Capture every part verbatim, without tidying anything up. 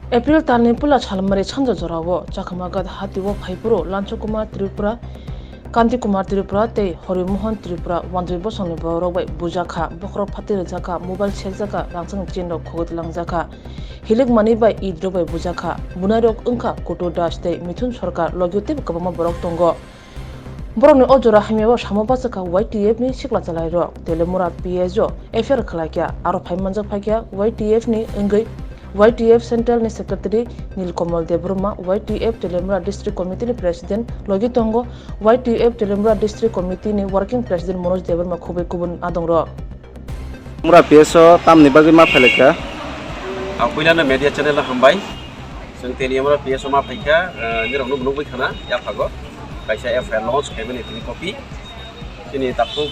April talni puila salmari sanja jorao Chakma Ghat hatio phaiphuru Lancho Kumar Tripura, Kanti Kumar Tripura tei Hori Mohan Tripura wanjwi bosongni borok bai bujakha, bokhorok phatwi rwjakha, mobile sekjakha, rangchakni chain rok khogwi twilangjak kha, hilik manwi bai it rok bai bujakha, bunairok wngkha Kutu Das tei Mithun Sarkar, logio teibo kwbangma borok tongo. Borokni o jora hamyao samo bachakha Y T F ni sikla chalairok. Telemura P S o F I R khlaikha, aro phai manjak phaikha Y T F ni wngwi Y T F Central ni Secretary Nilkamal Debbarma, Y T F Telemura District Committee ni President logi tongo, Y T F Telemura District Committee ni Working President Manoj Debbarma khubui kubun adongrok. Mura P S o tamni bagwi ma phailai kha? Ang puilano media channel no hambai. Chwng Teliamura P S o ma phaikha, eh, nirokno nugwi khana yaphago. Kaisa F I R launch khaimani tini copy. Chini takhuk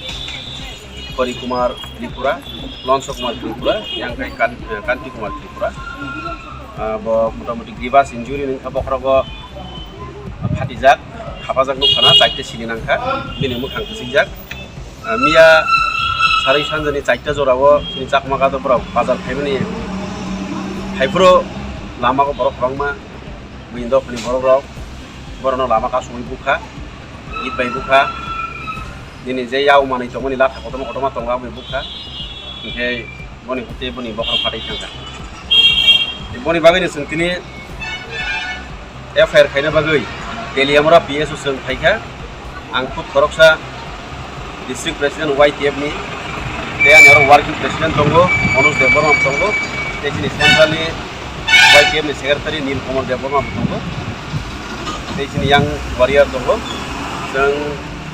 Hori Kumar Tripura, Lancho Kumar Tripura, yang kai Kan-, eh, Kanti Kumar Tripura. Ah, bo motamoti grievous injury wngkha, bokhorogo phatijak, khapajak nukha na, chaite sini nangkha, bini mwkhang kwchwijak. Ah, miya sarwi sanjani chaita jorao chini Chakma Ghat o borok bazar phaimani phaiphuru lama o borok kwbangma, buini dophani borok rok borokno lama kasugwi bukha, it bai bukha, nini je yao manwi tongmani latha kotorma kotorma tongo aboni bukha, hinkhe boni hwnkhe boni bokhorok phatwi thangkha. Boni bagwino chwng tini F I R khaina bagwi Teliamura P S o chwng phaikha. Ang khud khoroksa District President Y T F ni, tei ani oro Working President tongo, Manoj Debbarma tongo, tei chini Central ni Y T F ni Secretary Nilkamal Debbarma tongo, tei chini Young Warrior tongo. Chwng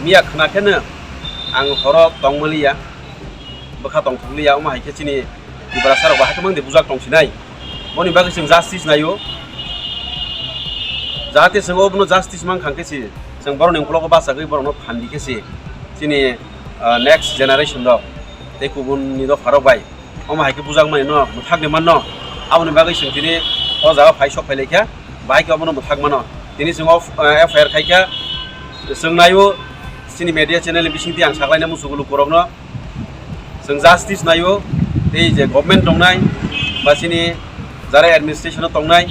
miya khna kheno ang horo tongmaliya, bwkha tongthokliya, omo hai khe chini Tiprasa rok bo haikhe mang de bujak tong sinai. Boni bagwi chwng justice naio. Jahate chwng obono justice mang kha khe se, chwng borokni uklogo bachagwi borokno phan di khe se, chini, ah, next generation rok tei kubun ni dopha rok bai omo hai khe bujak mani no mwthak ni manno. Aboni bagwi chwng tini o jaga phai sok phai lai kha, bahai khe obono mwthak mano. Tini chwng o, ah, F I R khai kha, chwng naio chini media channel ni bisingtwi ang saklaina muchungo lukurokno. Chwng justice naio, tei je government tongnai, ba chini jara administration o tongnai,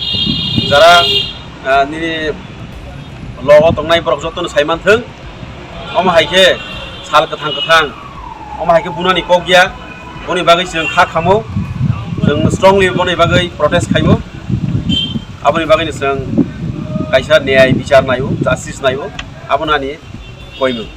jara, ah, nini law o tongnai borok jotono sai manthwng. Omo hai khe sal kwthang kwthang, omo hai khe bunani kok ya, boni bagwi chwng kha khamo, chwng strongly boni bagwi protest khaio. Aboni bagwino chwng kaisa niyai bichar naio, justice naio, abono ani koimung.